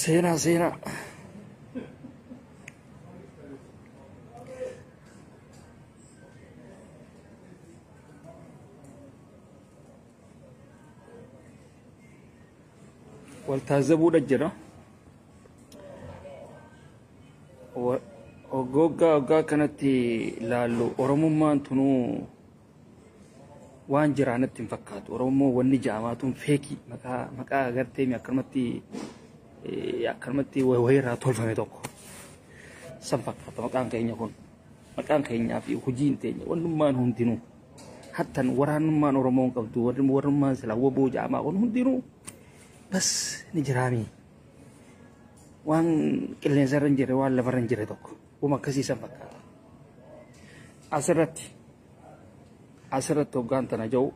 Seenaa seenaa. Wal taazzabuudha jira. Waggaa waggaa kanatti laallu Oromummaan tunuu waan jiraa natti hin fakkaatu. Oromoo wanni ja'amaa tun feekii maqaa maqaa agartee akkanumatti akkanumatti wayirraa tolfame tokko. San fakkaata maqaan keenya kun. Maqaan keenyaa fi hojiin teenya wannummaan hundinuu. Hattan waraanummaan Oromoon qabdu warrummaan silaa woboo ja'amaa kun hundinuu bas ni jiraamii. Waan qilleensarra hin jirre waan lafarra hin jirre tokko. Wama akkasii san fakkaata. Asirratti asirratti hoggaan tana jiru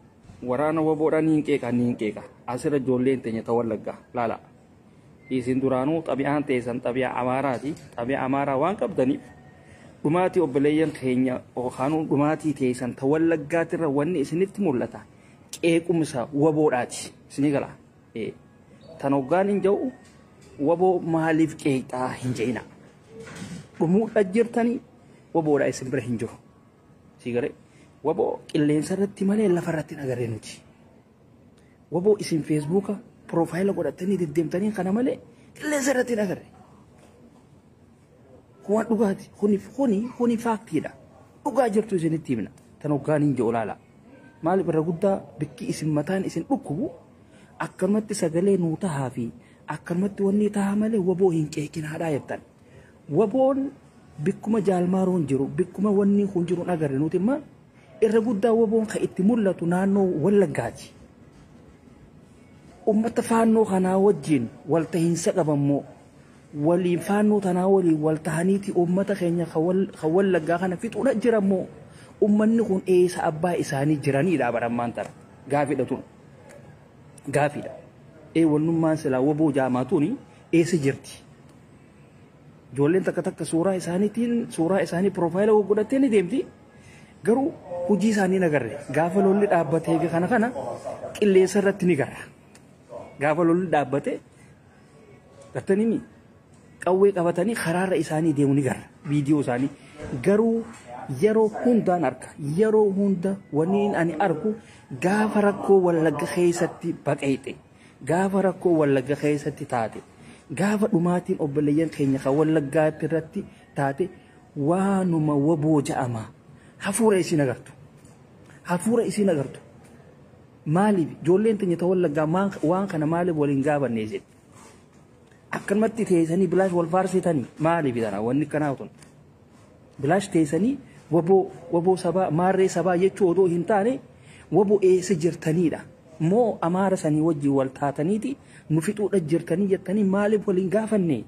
waraana woboodhaa ni hin qeeqa ni hin qeeqa. Asirra ijoolleen teenya ta Wallaggaa laala. Isin duraanuu xabi'aan teessan xabi'a Amaaraati. Xabi'a Amaaraa waan qabdaniif dhumaatii obboleeyyan keenya yookaan dhumaatii teessan ta Wallaggaatirra wanni isinitti mul'ata qeequmsa woboodhaati. Isinii gala. Tan hoggaan hin jiru woboo maaliif qeeqxaa hin je'ina. Dhumuudha jirtanii woboodhaa isin bira hin jiru. Sii galee woboo qilleensa irratti malee lafa irratti hin agarre nuti. Woboo isin feesbuuka piroofaayila godhatanii deddeemtanii kana malee qilleensa irratti hin agarre. Kun waan dhugaati. Kuni kuni kuni faaktiidha. Dhugaa jirtu isinitti himna. Tan hoggaan hin jiru laala. Maaliif irra guddaa bikki isin mataan isin dhukkubu akkanumatti sagalee nuu tahaa fi akkanumatti wanni tahaa malee woboo hin qeeqinaadhaa jettan. Woboon bikkuma jaalmaaroon jiru bikkuma wanni kun jiru hin agarre nuti immoo irra guddaa woboon kan itti mul'atu naannoo Wallaggaati. Ummata faannoo kanaa wajjin waltahiinsa qabammoo waliin faannoo tanaa waliin waltahaniiti ummata keenya kan Wallaggaa kana fixuudha jirammoo ummanni kun eessa abbaa isaanii jiraniidha barammaan tana gaafidha tun gaafidha. Ee wannummaan silaa woboo jaamaa tuni eessa jirti? Ijoolleen takka takka suuraa isaaniitiin suuraa isaanii piroofaayila godhattee ni deemti. Garuu hojii isaanii hin agarre. Gaafa lolli dhaabbatee fi kana kana qilleensa irratti ni garra. Gaafa lolli dhaabbate gartanii qawwee qabatanii karaarra isaanii deemu ni garra. Viidiyoo isaanii. Garuu yeroo hundaan arga. Yeroo hunda wanni ani argu gaafa rakkoo Wallagga keessatti baqeexe. Gaafa rakkoo Wallagga keessatti taate. Gaafa dhumaatiin obboleeyyan keenya kan Wallaggaatti irratti taate waanuma woboo ja'ama. Hafuura isin agartu. Hafuura isin agartu. Maaliif ijoolleen teenya ta Wallaggaa waan kana maaliif waliin gaafanne isin? Akkanumatti teessanii bilaash wal faarsitanii maaliif tana wanni kanaa tun? Bilaash teessanii woboo woboo sabaa maarree sabaa jechuu odoo hin taane woboo eessa jirtaniidha. Moo Amaara sanii wajjin wal taataniiti nu fixuudha jirtanii jettanii maaliif waliin gaafanne?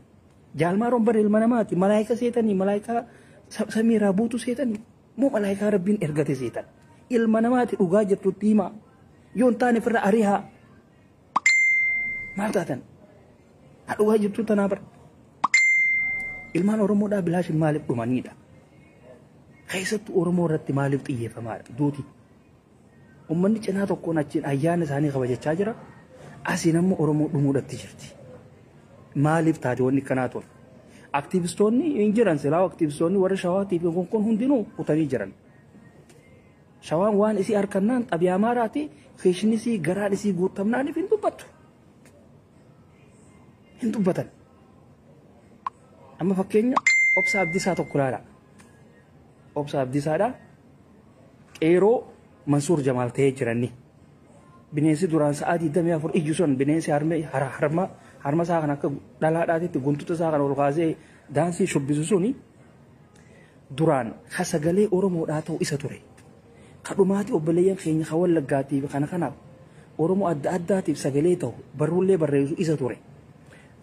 Jaalmaaroon bara ilma namaati malaayika seetanii malaayikaa samiirraa buutu seetanii moo malaayikaa rabbiin ergate seetan? Ilma namaati dhugaa jirtutti himaa. Yoo hin taane ofirra ari'aa. Maal taatan? Haa dhugaa jirtu tanaa bara. Ilmaan Oromoodhaa bilaash maaliif dhumaniidha? Keessattuu Oromoo irratti maaliif xiyyeeffamaadha? Duuti. Uummanni cinaa tokkoon achiin ayyaana isaanii kabajachaa jira. Asiin ammoo Oromoo dhumuudhatti jirti. Maaliif taate wanni kanaa tun? Aktiivistoonni hin jiran silaa aktiivistoonni warra Shawaatii fi kun hundinuu kutanii jiran. Shawaan waan isii harkannaan xabiyaa Amaaraati keeshnisii garaan isii guutamnaaniif hin dubbattu. Hin dubbatan. Amma fakkeenya Obsa Abdiisaa tokko ilaala. Obsa Abdiisaadha. Qeeroo Mansuur Jamaal ta'ee jiranni. Bineensi duraan sa'aa 24 iyyu sun bineensi harma harma isaa kan akka dhalaadhaatitti guntuta isaa kan ol kaasee daansii shubbisu suni duraan ka sagalee Oromoodhaa ta'u isa ture. Ka dhumaatii obboleeyyan keenya ka Wallaggaatiif kana kanaaf Oromoo adda addaatiif sagalee ta'u barruullee barreessu isa ture.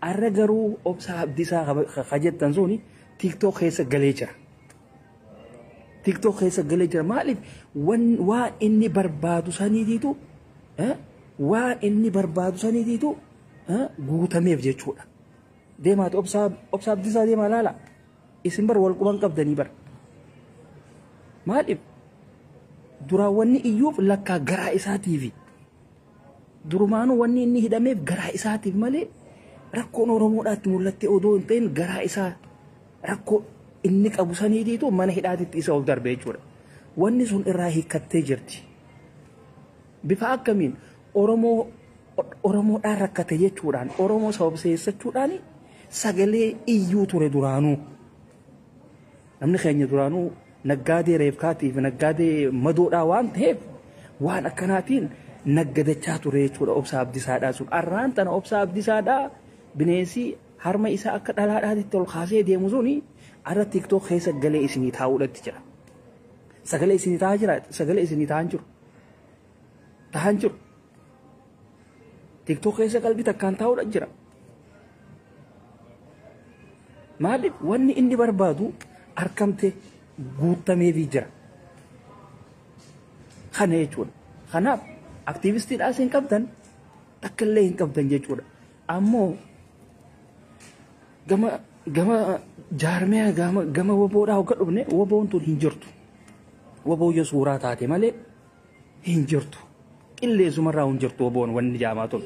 Arra garuu Obsa Abdiisaa ka jettan suni TikTok keessa galee jira. TikTok keessa galee jira. Maaliif waan inni barbaadu saniitiitu waan inni barbaadu saniitiitu guutameef jechuudha. Deemaati Obsa Abdiisaa deemaa laala. Isin bar wal quban qabdanii bar. Maaliif duraan wanni iyyuuf lakkaa garaa isaatiifi. Durumaanuu wanni inni hidhameef garaa isaatiif malee Rakkoon Oromoodhaatti mul'attee odoo hin ta'in garaa isaa rakkoo inni qabu saniitiitu mana hidhaatitti isa ol darbe jechuudha. Wanni sun irraa hiikkattee jirti. Bifa akkamiin Oromoo Oromoodhaan rakkate jechuudhaan Oromoo sababseessachuudhaan sagalee iyyuu ture duraanuu. Namni keenya duraanuu naggaadee reefkaatii fi naggaadee madoodhaa waan ta'eef waan akkanaatiin naggadachaa ture jechuudha Obsaa Abdiisaadhaa sun. Arraan tana Obsaa Abdiisaadhaa bineensi harma isaa akka dhalaadhaatitti ol kaasee deemu suni arra TikTok keessa galee isinii taa'uudhatti jira. Sagalee isinii taa'aa jira, sagalee isinii taa'aa jiru. Taa'aa jiru. TikTok keessa qalbii takkaan taa'uudha jira. Maaliif wanni inni barbaadu argamte guutameefii jira. Kana jechuudha. Kanaaf aktiivistiidhaas hin qabdan takka illee hin qabdan jechuudha. Ammoo gama gama jaarmiyaa gama gama woboodhaa hogga dhufne woboon tun hin jirtu. Woboo yoo suuraa taate malee hin jirtu. Qilleensumarraa hin jirtu woboon wanni jaamaa tun.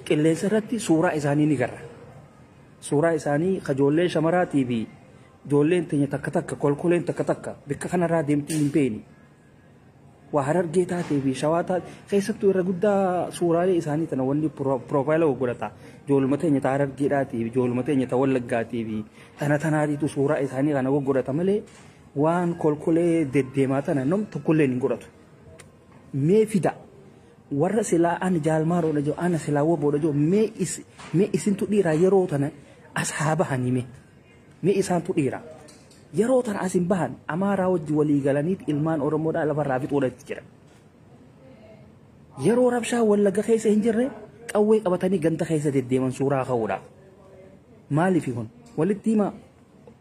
Qilleensa irratti suuraa isaanii ni garra. Suuraa isaanii kajoollee shamaraatii fi ijoolleen teenya takka takka kolkoleen takka takka bakka kanarraa deemtii hin beeni. Waa Harargee taatee fi Shawaa taate keessattuu irra guddaa suuraalee isaanii tana wanni piroofaayila godhata. Ijoolluma teenya ta Harargeedhaatii fi ijoolluma teenya ta Wallaggaatii fi tana tanaatiitu suuraa isaanii kana godhata malee waan kolkolee deddeemaa tana nam tokkollee hin godhatu. Mee fida warra silaa ani jaalmaaroodha jiru ana silaa woboodha jiru mee isintu dhiiraa yeroo tana as haa bahanii mee. Mee isaantu dhiira. Yeroo tana as hin bahan Amaaraa wajji walii galaniit ilmaan Oromoodhaa lafarraa fixuudhaatti jira. Yeroo rabshaa Wallagga keessa hin jirre qawwee qabatanii ganda keessa deddeeman suuraa ka'uudhaaf. Maaliif kun? Walitti himaa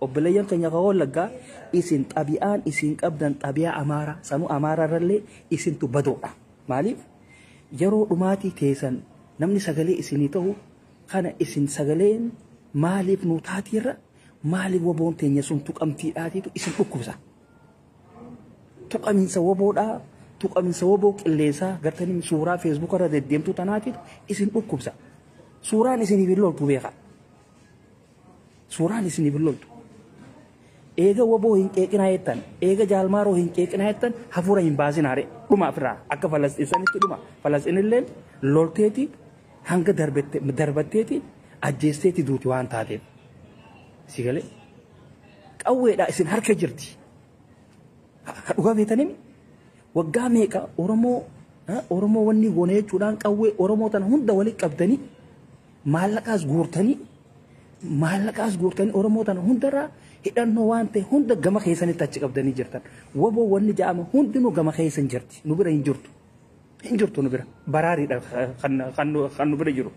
obboleeyyan keenya kan Wallaggaa isin xabi'aan isin qabdan xabi'aa Amaaraa sanuu Amaaraa irrallee isintu badoodha. Maaliif? Yeroo dhumaatii teessan namni sagalee isinii ta'u kana isin sagaleen maaliif nuu taatiirra maaliif woboon teenya sun tuqamtiidhaatiitu isin dhukkubsa. Tuqamiinsa woboodhaa, tuqamiinsa woboo qilleensaa gartanii suuraa feesbuuka irra deddeemtuu tanaatiitu isin dhukkubsa. Suuraan isiniif hin loltu beeka. Suuraan isiniif hin loltu. Eega woboo hin qeeqinaa jettan, eega jaalmaaroo hin qeeqinaa jettan hafuura hin baasin haare dhuma ofirraa akka Falasxiin dhuma. Falasxiinillee lolteeti hanga darbatteeti ajjeesteeti duuti waan taateef. Si galee qawweedha isin harka jirti. Dhugaa beetanii waggaa meeqa Oromoo Oromoo wanni goone jechuudhaan qawwee Oromoo tana hunda walitti qabdanii maallaqaas guurtanii Oromoo tana hundarraa hidhannoo waan ta'e hunda gama keessanitti achi qabdanii jirtan. Woboo wanni ja'ama hundinuu gama keessan jirti. Nu bira hin jirtu. Hin jirtu nu bira. Baraariidha kan nu bira jiru.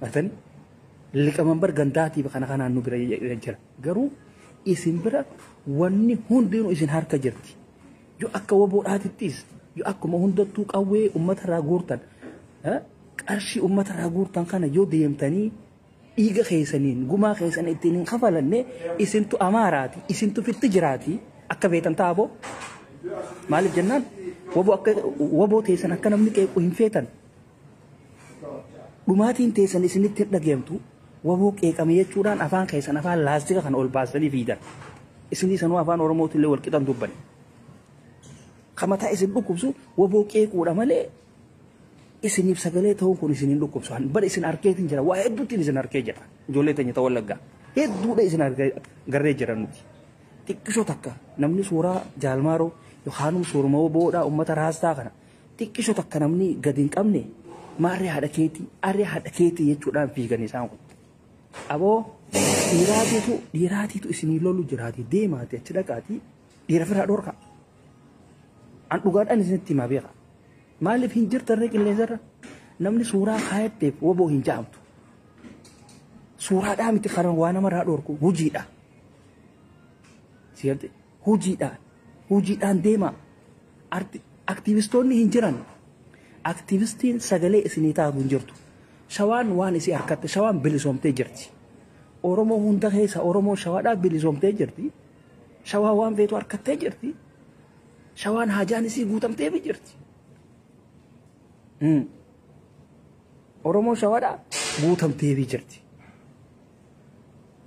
Artanii? Liqamanbar gandaatiif kana kanaan nu bira jira. Garuu isin bira wanni hundinuu isin harka jirti. Yoo akka woboodhaatittis yoo akkuma hundattuu qawwee uummatarraa guurtan qarshii uummatarraa guurtan kana yoo deemtanii dhiiga keessaniin gumaa keessan ittiin hin kafalanne isintu Amaaraati isintu fitti jiraati akka beektan taaboo. Maaliif jennaan woboo teessan akka namni qeequ hin feetan. Dhumaatiin teessan isinitti hin dhageemtu woboo qeeqame jechuudhaan afaan keessan afaan laastika kana ol baasanii fiidan. Isinii sanuu afaan Oromootillee wal qixan dubban. Kamataa isin dhukkubsu woboo qeequudha malee isiniif sagalee ta'uun kun isin hin dhukkubsu. Bara isin arkeetiin jira waa hedduutiin isin arkee jira. Ijoollee teenya ta'uu Wallaggaa. Hedduudha isin garree jira nuti. Xiqqishoo takka namni suuraa jaalmaaroo yookaan suuruma woboodhaa uummata raastaa kana xiqqishoo takka namni gadi hin qabne maarree haadha keetii arree haadha keetii jechuudhaan fiigan isaan kun. Aboo dhiiraatiitu isinii lolu jiraati deemaati achi dhaqaatii dhiira firaa dhorka. An dhugaadhaan isinitti himaa beeka. Maaliif hin jirtarree qilleensarra namni suuraa kaayatteef woboo hin ja'amtu. Suuraadhaa miti kan waa namarraa dhorku hojiidha. Siyalte hojiidha. Hojiidhaan deema. Aktiivistoonni hin jiran. Aktiivistiin sagalee isinii taatu hin jirtu. Shawaan waan isii harkatte shawaan bilisoomtee jirti. Oromoo hunda keessa Oromoo shawaadhaaf bilisoomtee jirti. Shawaa waan feetu harkattee jirti. Shawaan haajaan isii guutamteefi jirti. Oromoo shawaadhaa Guutamteefii jirti.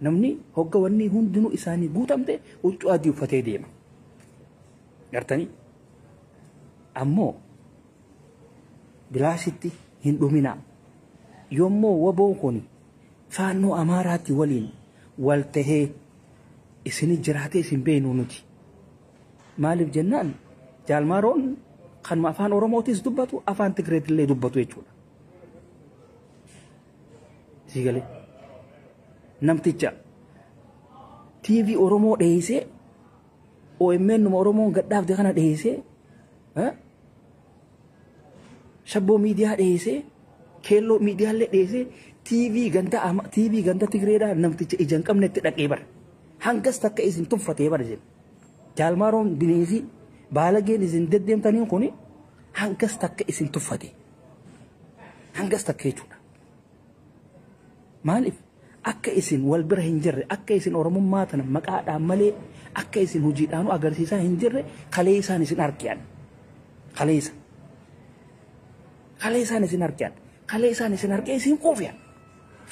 Namni hogga wanni hundinuu isaanii guutamte huccuu adii uffatee deema. Gartanii? Ammoo bilaashitti hin dhuminaa. Yommuu waboon kun faannoo Amaaraatti waliin wal tahee isini jiraatee isin beeknu nuti. Maaliif jennaan Jaalmaaroon kanuma afaan Oromootis dubbatu afaan Tigreetillee dubbatu jechuudha. Sii galee namticha TV Oromoo dheessee OMN numa Oromoon gadhaabde kana dheessee shabboo miidiyaa dheessee keelloo miidiyaallee dheessee TV ganda TV ganda Tigreedhaa namticha ija hin qabnetti dhaqee bara. Hangas takka isin tuffatee bara jedhe. Jaalmaaroon bineensi baalageen isin deddeemtaniin kuni hangas takka isin tuffate. Hangas takka jechuudha. Maaliif akka isin wal bira hin jirre akka isin Oromummaa tana maqaadhaan malee akka isin hojiidhaanuu agarsiisaa hin jirre kaleessaan isin argiyan. Kaleessa. Kaleessaan isin argiyan. Kaleessaan isin argee isin quufiyan.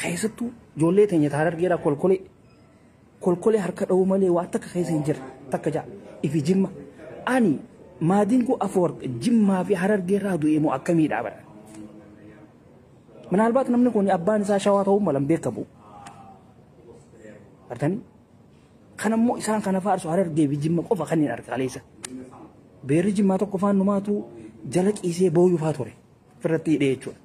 Keessattuu ijoollee teenya taar argeera kolkolee. Kolkolee harka dha'uu malee waa takka keessa hin jirre takka ja'a. Ifi jimma. Ani Maadingoo Afawarq Jimmaa fi Harargeerraa du'e moo akkamiidha bara. Minaalbaat namni kun abbaan isaa Shawaa ta'uu mala hin beekamu. Artanii? Kanammoo isaan kana faarsu Harargee fi Jimma qofa kan hin arga kaleessa. Beerri Jimmaa tokko faan numaatu jala ciisee booyuu faa ture. Ofirratti hidhee jechuudha.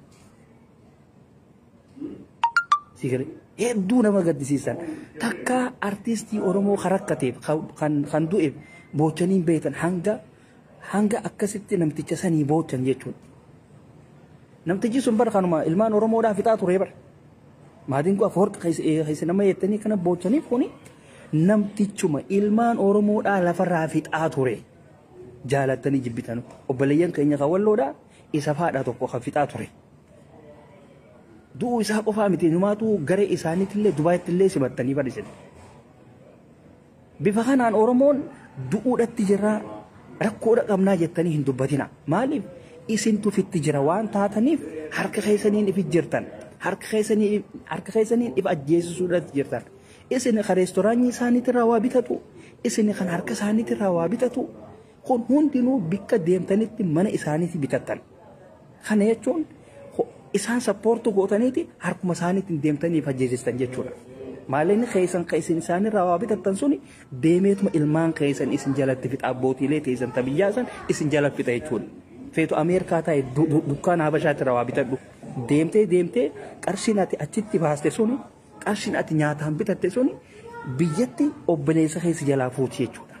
Sigalee hedduu nama gaddisiisan. Takka artistii Oromoo kan rakkateef kan du'eef boochanii hin beektan hanga akkasitti namticha sanii boochan jechuudha. Namtichi sun bara kanuma ilmaan Oromoodhaa fixaa ture bara. Maadingoo Afawarq keessa nama jettanii kana boochaniif kuni namtichuma ilmaan Oromoodhaa lafarraa fixaa ture. Jaalattanii jibbitan obboleeyyan keenya kan walloodhaa isa faadhaa tokko kan fixaa ture. Du'uu isaa qofaa miti numaatu garee isaaniitillee Dubaayitti simattanii badhisan. Bifa kanaan Oromoon du'uudhatti jirra rakkoodha qabnaa jettanii hin dubbatina. Maaliif isintu fitti jira waan taataniif harka keessaniin ifi jirtan. Harka keessaniin if ajjeesisuudhatti jirtan. Isin kan reestooraanii isaaniitirraa waa bitatu. Isin kan harka isaaniitirraa waa bitatu. Kun hundinuu bikka deemtanitti mana isaaniitti bitattan. Kana jechuun isaan sappoortu gootaniiti harkuma isaaniitiin deemtanii ajjeesistan jechuudha. Maalinni keessan kan isin isaanirraa waa bitattan suni deemeetuma ilmaan keessan isin jalatti fixa abbootiilee teessan tabiyyaa san isin jala fixa jechuudha. Feetu Ameerikaa taa'e dukkaana Habashaatti irraa waa bitadhu. Deemtee deemtee qarshiin ati achitti baaste suni qarshiin ati nyaataan bitatte suni biyyatti obboleessa keessa jalaa fuuti jechuudha.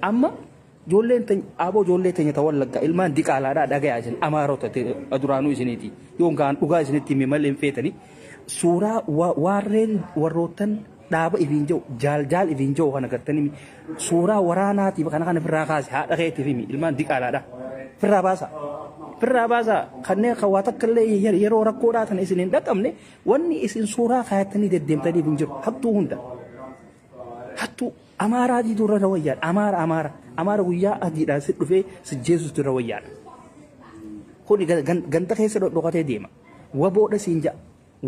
Amma ijoolleen teenya aboo ijoollee teenya ta Wallaggaa ilmaan diqaalaadhaa dhagayaa isin amaarota duraanuu isiniiti yoon gaan dhugaa isinitti hime malee hin feetanii suuraa warreen warroottan dhaaba ifiin jiru jaal jaal ifiin jiru kana gartanii suuraa waraanaatiif kana kana firraa kaase haadha keetiif himi ilmaan diqaalaadha firraa baasa. Firraa baasa kanneen kan waa takka illee yeroo rakkoodhaa tana isin hin dhaqabne wanni isin suuraa kaayattanii deddeemtaniif hin jiru hattuu hunda. Hattuu Amaaraatii irra wayyaadha. Amaara Amaara Amaara guyyaa adiidhaan si dhufee si jeesutu irra wayyaadha. Kuni ganda keessa dhodhokatee deema. Waboodha siin ja'a.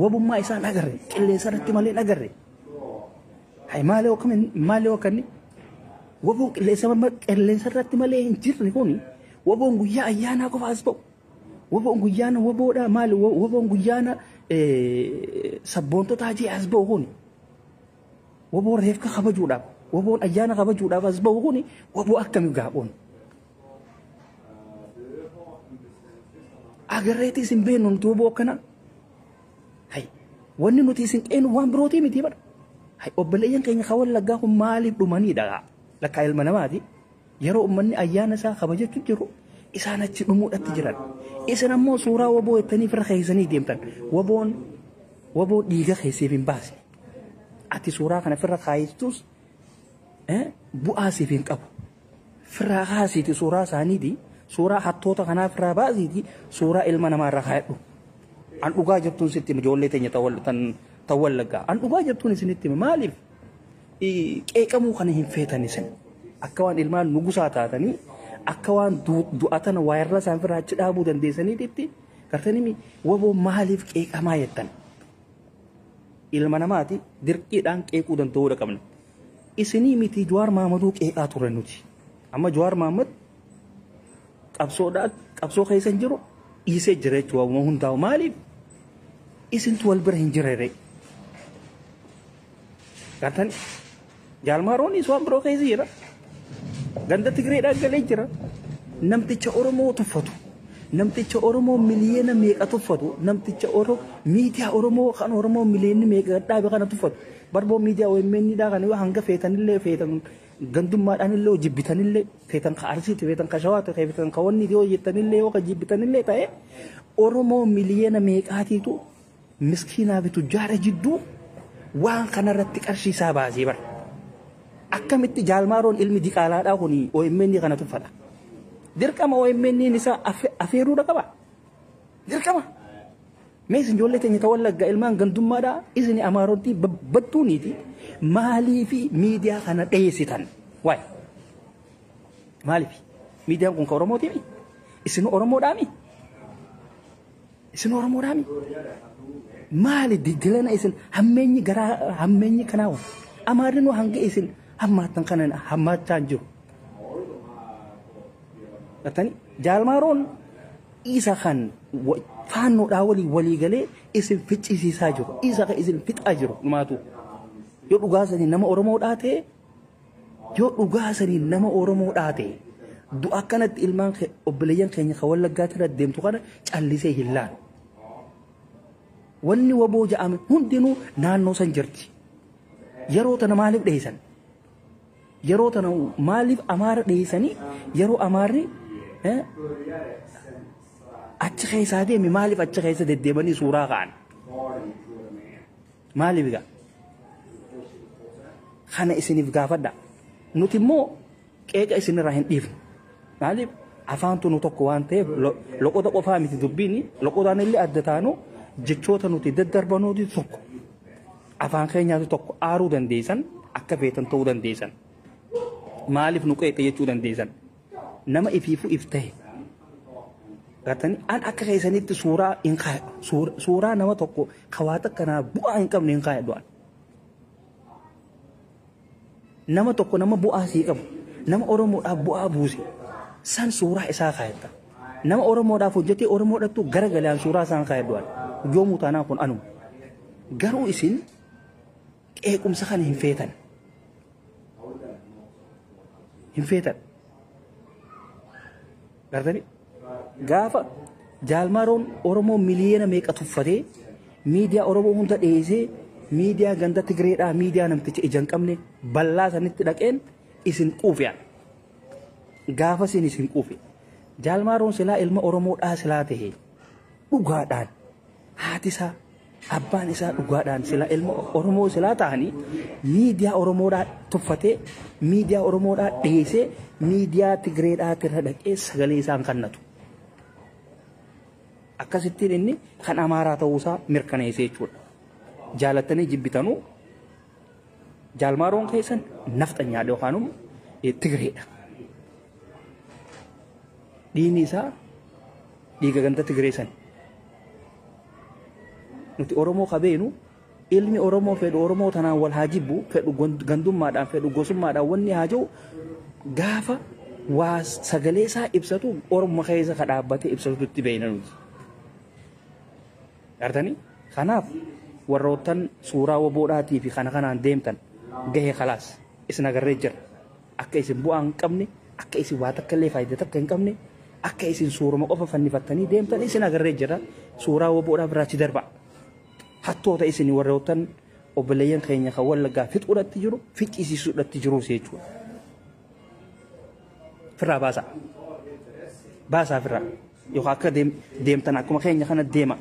Wabummaa isaan agarre qilleensa irratti malee agarre. Hai maalee akkamiin maalee akkanni waboon qilleensa irratti malee hin jirre kuni waboon guyyaa ayyaanaa qofa as ba'u. Waboon guyyaana waboodha maali waboon guyyaana sabboontotaa jee as ba'u kuni. Waboon reefka kabajuudhaaf waboon ayyaana kabajuudhaaf as ba'u kuni waboo akkamii gaaphoon. Agarreetii isin beeknu nuti waboo akkanaa. Hai wanni nuti isin qeenu waan birootii miti bara. Hai obboleeyyan keenya kan Wallaggaa kun maaliif dhumaniidha? Lakkaa ilma namaati. Yeroo uummanni ayyaana isaa kabajachuu jiru isaan achi dhumuudhatti jiran. Isin ammoo suuraa waboo jettanii firra keessanii deemtan. Waboon waboo dhiiga keessiif hin baasne. Ati suuraa kana firra kaayistus bu'aa siif hin qabu. Firraa kaasiiti suuraa isaaniiti. Suuraa hattoota kanaa firraa baasiiti suuraa ilma namaa irra kaayadhu. An dhugaa jirtuun sitti ijoollee teenya ta Wallaggaa. An dhugaa jirtuun isinitti hima maaliif qeeqamuu kana hin feetan isin. Akka waan ilmaan nugusaa taatanii akka waan du'atan waayirra isaan firraa achi dhaabuu dandeessaniititti Gartanii waboo maaliif qeeqamaa jettan? Ilma namaati dirqiidhaan qeequu danda'uudha qabna. Isinii miti Jawaar Mahammaduu qeeqaa ture nuti. Amma Jawaar Mahammad qabsoo keessa hin jiru dhiisee jira jechuudha hundaa'u maaliif isintu wal bira hin jirre. Gartanii Jaalmaaroon waan biroo keessa jira. Ganda Tigreedhaan galee jira. Namticha Oromoo tuffatu. Namticha Oromoo miliyoona meeqa tuffatu. Namticha Oromoo miidiyaa Oromoo kan Oromoo miliyoonni meeqa dhaabe kana tuffatu. Barboo miidiyaa OMN dhaa kan yoo hanga feetanillee feetan gandummaadhaan illee jibbitanillee feetan ka Arsiiti feetan ka Shawaati feetan ka wanni yoo jettanillee yoo ka jibbitanillee ta'e Oromoo miliyoona meeqaatiitu miskiinaa fi tujjaara jidduu waan kanarratti qarshii isaa baasee bara. Akkamitti Jaalmaaroon ilmi diqaalaadhaa kun OMN kana tuffata. Dirqama OMN isaa afeeruudha qaba. Dirqama. Mee isin ijoollee teenya ta Wallaggaa ilmaan gandummaadhaa isin Amaarotti battuuniiti maaliifi miidiyaa kana dheessitan? Waay. Maaliif? Miidiyaan kun ka Oromootiimi? Isin Oromoodhaami? Isin Oromoodhaami? Maali dilana isin hammeenyi garaa hammeenyi kanaa Amaarri hanga isin hammaattan kana hammaachaa hin jiru. Gartanii Jaalmaaroon isa kan faannoodhaa walii walii galee isin ficcisiisaa jiru. Isa kan isin fixaa jiru dhumaatu. Yoo dhugaa sanii nama Oromoodhaa ta'e yoo dhugaa sanii nama Oromoodhaa ta'e du'a akkanatti ilmaan obboleeyyan keenya kan Wallaggaatti irra deemtu kana callisee hin laalu. Wanni waboo ja'ame hundinuu naannoo san jirti. Yeroo tana maaliif dheessan? Yeroo tana maaliif Amaara dheessanii yeroo Amaarri achi keessaa deeme maaliif achi keessa deddeemanii suuraa ka'an? Maaliif egaa? Kana isiniif gaafadha. Nuti immoo qeeqa isinirraa hin dhiifnu. Maaliif afaantu nu tokko waan ta'eef loqota qofaa miti dubbiin loqotaan illee adda taanu jechoota nuti daddarbanuuti tokko. Afaan keenyaatu tokko aaruu dandeessan akka feetan ta'uu dandeessan. Maaliif nu qeeqa jechuu dandeessan? Nama ifiifuu if ta'e. Gartanii an akka keessanitti suuraa hin kaayadhu. Suuraa nama tokko kawaata akkanaa bu'aa hin qabne hin kaayadhu an. Nama tokko nama bu'aa sii qabu, nama Oromoodhaaf bu'aa buuse san suuraa isaa kaayatta. Nama Oromoodhaaf hojjetee Oromoodhattu gara galaan suuraa isaan kaayadhu an. Yoomuu taanaan kun anuma. Garuu isin qeequmsa kana hin feetan. Hin feetan. Gartanii gaafa Jaalmaaroon Oromoo miliyoona meeqa tuffatee miidiyaa Oromoo hunda dheessee miidiyaa ganda Tigreedhaa miidiyaa namticha ija hin qabne bal'aa sanitti dhaqeen isin quufe. Gaafa isin isin quufe. Jaalmaaroon silaa ilma Oromoodhaa silaa ta'e dhugaadhaan haati isaa abbaan isaa dhugaadhaan silaa ilma Oromoo silaa ta'anii miidiyaa Oromoodhaa tuffatee miidiyaa Oromoodhaa dheessee miidiyaa Tigreedhaa irra dhaqee sagalee isaan kennatu. Akkasittiin inni kan Amaaraa ta'uusaa mirkaneessee jechuudha. Jaalattanii jibbitanuu Jaalmaaroon keessan nafxanyaadha yookaan immoo Tigreedha. Dhiigni isaa dhiiga ganda Tigree sani. Nuti Oromoo qabeenu ilmi Oromoo fedhu Oromoo tanaan wal haa jibbu fedhu gandummaadhaan fedhu gosummaadhaan wanni haa jiru gaafa waa sagalee isaa ibsatu Oromoo keessa ka dhaabbatee ibsatutti beekna nuti. Gartanii? Kanaaf warroottan suuraa waboodhaatii fi kana kanaan deemtan gahee khalaas isin agarree jira. Akka isin bu'aa hin qabne, akka isin waa takka illee faayidaa takka hin qabne, akka isin suuruma qofa fannifattanii deemtan isin agarree jira. Suuraa waboodhaa biraachi darba. Hattoota isin warroottan obboleeyyan keenya kan Wallaggaa fixuudhatti jiru, ficcisiisuudhatti jirus jechuudha. Firraa baasaa. Baasaa firraa. Yookaan akka deemtan akkuma keenya kana deema.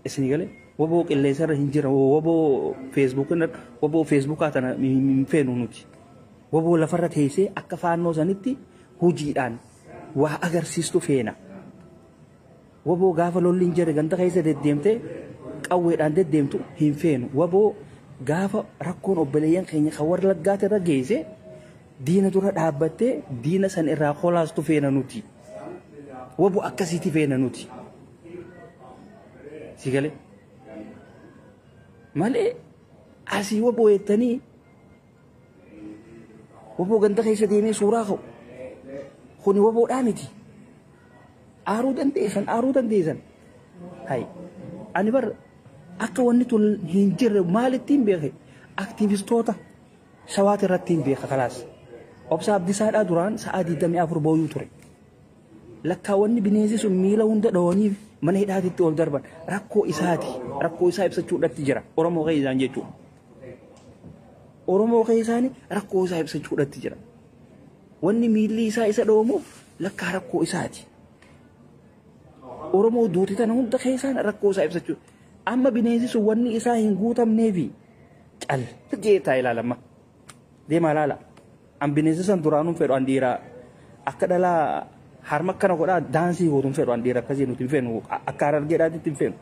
Isin galee waboo qilleensarra hin jira waboo feesbuukii waboo feesbuukaa tana hin feenu nuti. Waboo lafarra teessee akka faannoo sanitti hojiidhaan waa agarsiistu feena. Waboo gaafa lolli hin jirre ganda keessa deddeemtee qawweedhaan deddeemtu hin feenu. Waboo gaafa rakkoon obboleeyyan keenya kan warra Wallaggaati irra geesse diina dura dhaabbattee diina san irraa kolaastu feena nuti. Waboo akkasiiti feena nuti. Si galee? Malee asii waboo jettanii waboo ganda keessa deemee suuraa ka'u. Kuni waboodhaa miti. Aaruu dandeessan, aaruu dandeessan. Hay. Ani bar akka wanni tun hin jirre maalitti hin beeke aktiivistoota shawaati irratti hin beeka kalaas. Obsa Abdisaadhaa duraan sa'a 24 booyuu ture. Lakkaawwanni bineensi sun miila hunda dhawanii mana hidhaatitti ol darban rakkoo isaati. Rakkoo isaa ibsachuudhaatti jira. Oromoo keessaan jechuudha. Oromoo keessaan rakkoo isaa ibsachuudhaatti jira. Wanni miilli isaa isa dhawamuuf lakkaa rakkoo isaati. Oromoo duuti tana hunda keessaan rakkoo isaa ibsachuu. Amma bineensi sun wanni isaa hin guutamneefi cal jeetaa ilaalama. Deemaa ilaala. An bineensi san duraanuun fedhu an dhiiraa akka dhalaa harma akkana godhaa daansii gootuun fedhu an dhiira akkasii nuti hin feenu akka harargeedhaatitti hin feenu.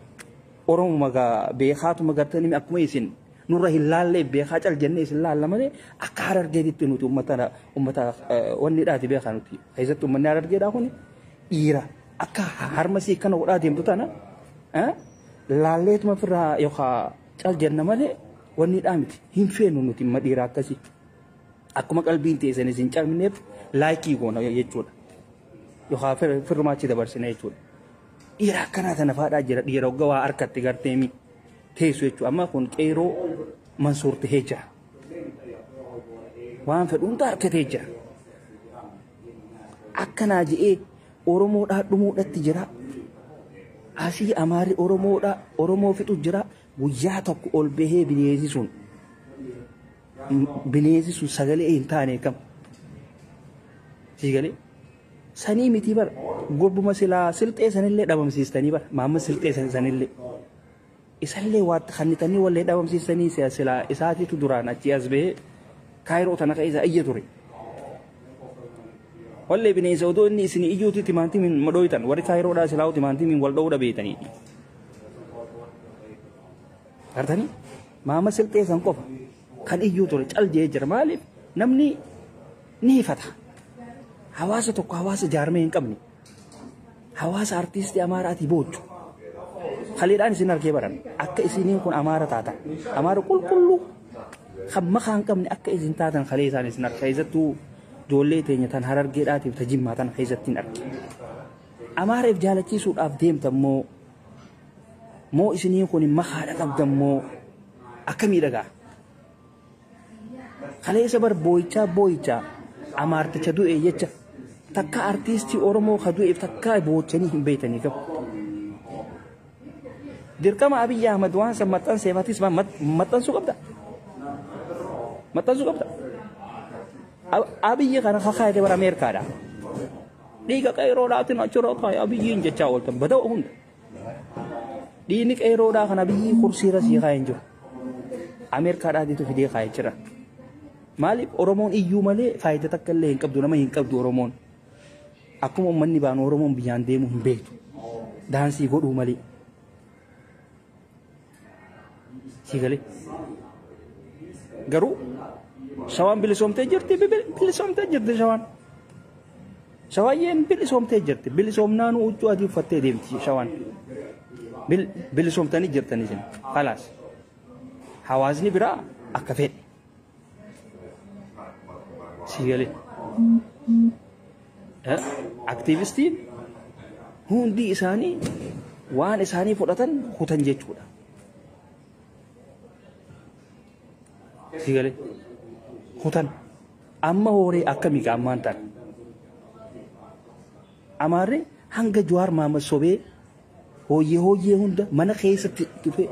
Oromuma gaa beekaatuma gartanii akkuma isin nurra hin laallee beekaa cal jennee isin laalla malee akka harargeetitti nuti uummata uummata wanni dhaati beekaa nuti. Keessattuu uummanni harargeedhaa kun dhiira akka harma sii akkana godhaa deemtu tana laalleetuma ofirraa yookaan cal jenna malee wanni dhaa miti hin feenu nuti dhimma dhiira akkasii. Akkuma qalbiin teessan isin cabneef laayikii goona jechuudha. Yookaan firmaachi dabarsina jechuudha. Dhiira akkanaa tana faadhaa jira dhiira hogga waa harkatti garteemi teessu jechuudha. Amma kun qeeroo Mansuur tahee jira. Waan fedhu hunda harkatee jira. Akkanaa je'ee Oromoodhaa dhumuudhatti jira. Asii Amaarri Oromoodhaa Oromoo fixu jira. Guyyaa tokko ol bahee bineensi sun bineensi sun sagalee hin taane kam. Siigalee sanii miti bara gobbuma silaa silxee sanillee dhabamsiistanii bara maamma silxee sanillee. Isallee waa kannitanii wallee dhabamsiistanii silaa isaatiitu duraan achii as bahee kaayiroo tana keessa iyya ture. Wallee bineensa odoo inni isin iyyuuti timaantimiin madooytan warri kaayiroodhaa silaa timaantimiin wal dha'uu dhabeetanii. Gartanii maama silxee san qofa kan iyyuu ture cal jee jira maaliif namni ni hifata. Hawaasa tokko hawaasa jaarmee hin qabne hawaasa artiistii Amaaraatii boochu. Kaleedhaan isin argee baran akka isiniin kun Amaara taatan Amaara qulqulluu kan makaa hin qabne akka isin taatan kalee isaan isin arge keessattuu ijoollee teenya tan harargeedhaatiif ta jimmaa tan keessatti hin arge. Amaaraaf jaalachiisuudhaaf deemtan moo moo isiniin kun makaadha qabdan moo akkamii dhagaa. Kaleessa bar boo'ichaa boo'ichaa Amaarticha du'e jecha takka artiistii Oromoo ka du'eef takka boochanii hin beektanii qabu. Dirqama Abiyyi Ahmad waan san maxxanseefatis maxxansuu qabda. Maxxansuu qabda. Abiyyi kana kakaayate bara Ameerikaadha. Dhiiga qeeroodhaatiin achirra kaa'e Abiyyiin jechaa ooltan bada'u hunda. Dhiigni qeeroodhaa kan Abiyyi kursiirra sii kaa'ee hin jiru. Ameerikaadhaatiitu fidee kaa'ee jira. Maaliif Oromoon iyyuu malee faayidaa takka illee hin qabdu nama hin qabdu Oromoon. Akkuma uummanni baanu Oromoon biyyaan deemu hin beektu. Daansii godhuu malee. Si galee. Garuu shawaan bilisoomtee jirti bilisoomtee jirti shawaan. Shawaayyeen bilisoomtee jirti bilisoomnaanuu huccuu adii uffattee deemti shawaan. Bilisoomtanii jirtan isin khalaas. Hawaasni biraa akka fedhe. Si galee. Aktiivistiin hundi isaanii waan isaanii fudhatan kutan jechuudha. Si galee. Kutan. Amma hooree akkamii ammaan ta'an. Amaarri hanga Jawaar Mahammad sobee hooyyee hooyyee hunda mana keessatti dhufee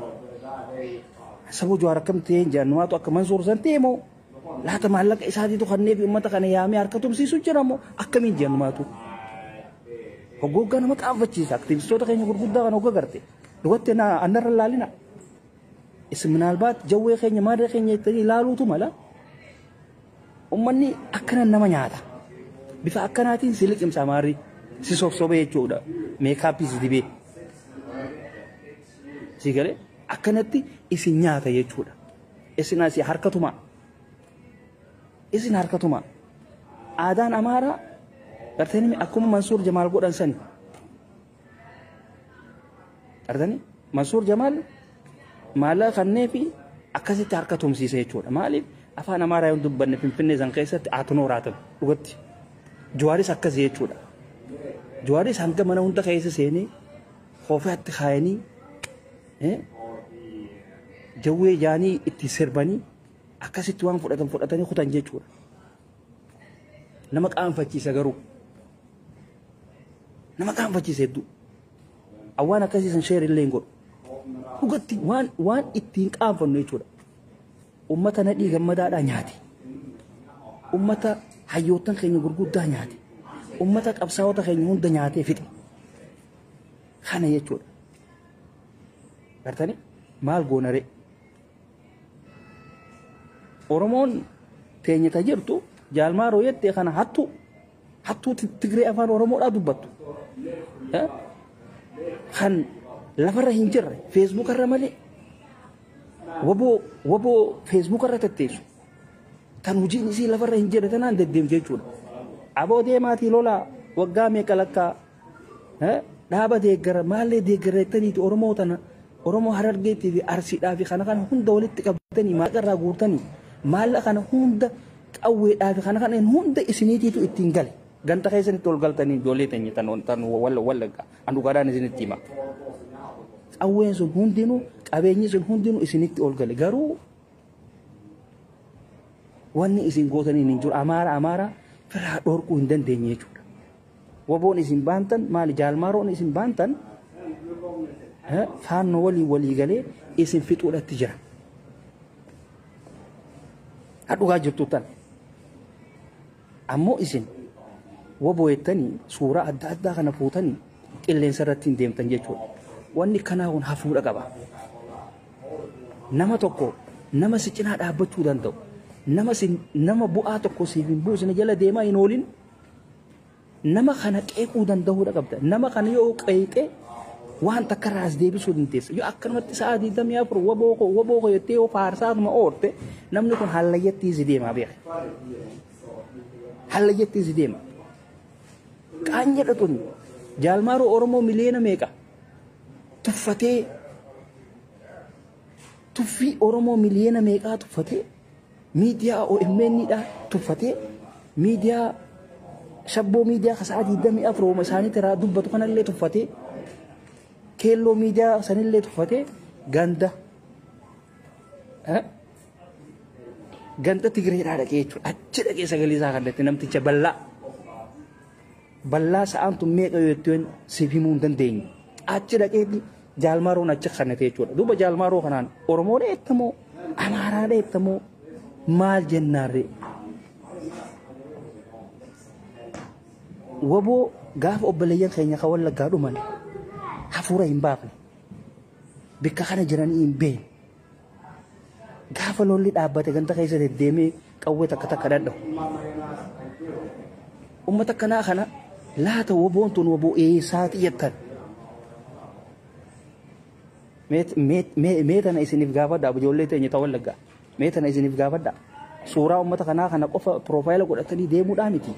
saboo Jawaar akkam ta'ee jaannumaatu akka Mansuur san ta'e moo laata maallaqa isaatiitu kannee fi uummata kana yaamee harka tumsiisu jira moo akkamiin jaannumaatu. Hoggoggaa nama qaanfachiisa aktiivistoota keenya gurguddaa kana hogga garte dhugatti annarra laalina. Isin minaalbaat jawwee keenya maadee keenya jettanii ilaaluutu mala. Uummanni akkana nama nyaata. Bifa akkanaatiin si liqimsa Amaarri si sobsobee jechuudha. Meekaappii si dibee. Si galee akkanatti isin nyaata jechuudha. Isin asii harkatuma. Isin harkatuma. Aadaan Amaaraa gartanii akkuma Mansuur Jamaal godhan sani. Argitanii Mansuur Jamaal maallaqa kannee fi akkasitti harka tumsiise jechuudha. Maaliif afaan Amaaraa yoo dubbanne Finfinnee san keessatti aatunoo raatan dhugatti. Jawaaris akkas jechuudha. Jawaaris hanga mana hunda keessa seenee kofaatti kaayanii jawwee jaanii itti sirbanii akkasitti waan fudhatan fudhatanii kutan jechuudha. Nama qaanfachiisa garuu. Nama qaanfachiisa hedduu. Awwaan akkasii san sheer illee hin godhu. Dhugatti waan ittiin qaanfannu jechuudha. Uummata nadhii gammadaadhaa nyaate. Uummata hayyoottan keenya gurguddaa nyaate. Uummata qabsaa'ota keenya hunda nyaatee fixe. Kana jechuudha. Gartanii maal goona ree? Oromoon teenya ta jirtu jaalmaaroo jettee kana hattuu hattuu Tigree afaan Oromoodhaa dubbattu. Kan lafarra hin jirre feesbuukarra malee waboo feesbuukarra tetteessu tan hojiin isii lafarra hin jirre tanaan deddeemte jechuudha. Aboo deemaatii lolaa waggaa meeqa lakkaa dhaaba deeggara maallee deeggara jettaniiti Oromoo tana Oromoo Harargeettii fi Arsiidhaa fi kana kana hunda walitti qabatanii maallaqa irraa guurtanii maallaqa kana hunda qawweedhaa fi kana kana hunda isiniitiitu ittiin gale. Ganta keessanitti ol galtanii ijoollee teenya tan wallagga an dhugaadhaan isinitti hima. Qawween sun hundinuu qabeenyi sun hundinuu isinitti ol gale garuu wanni isin gootaniin hin jiru amaara firaa dhorkuu hin dandeenye jechuudha. Waboon isin baantan maali jaalmaaroon isin baantan faannoo walii walii galee isin fixuudhatti jira. Hadhugaa jirtu tan. Ammoo isin waboo jettanii suuraa adda addaa kana fuutanii qilleensa irratti hin deemtan jechuudha. Wanni kanaa kun hafuudha qaba. Nama tokko nama si cinaa dhaabbachuu danda'u nama bu'aa tokko siif hin buusne jala deemaa hin oolin nama kana qeequu danda'uudha qabda. Nama kana yoo qeeqee waan takka irraa as deebisuu dandeessa. Yoo akkanumatti sa'a 24 waboo koo jettee yoo faarsaatuma oorte namni kun hallayyattii si deema beeka. Hallayyattii si deema. Qaanya dhatuun jaalmaaroo Oromoo miliyoona meeqa tuffatee tuffii Oromoo miliyoona meeqaa tuffatee miidiyaa OMN dha tuffatee miidiyaa shabboo miidiyaa ka sa'a 24 hooma isaaniitti irraa dubbatu kanallee tuffatee keelloo miidiyaa sanillee tuffatee ganda ganda Tigreedhaa dhaqee jechuudha. Achi dhaqee sagalee isaa kannatti namticha bal'aa. Bal'aa sa'aan tun meeqa yoo jettuun siif himuu hin dandeenye. Achi dhaqee jaalmaaroon achi kannate jechuudha. Duuba jaalmaaroo kanaan Oromoo dheettamoo Amaaraa dheettamoo maal jennaarree? Waboo gaafa obboleeyyan keenya kan wallaggaa dhuman hafuura hin baafne. Bikka kana jiranii hin beekne. Gaafa lolli dhaabbate ganda keessa deddeemee qawwee takka takka dhadha'u. Uummata akkanaa kana laata waboon tun waboo eessaati jettan. Mee tana isiniif gaafadha ijoollee teenya ta wallaggaa. Mee tana isiniif gaafadha. Suuraa uummata kanaa kana qofa piroofaayila godhatanii deemuudhaa miti.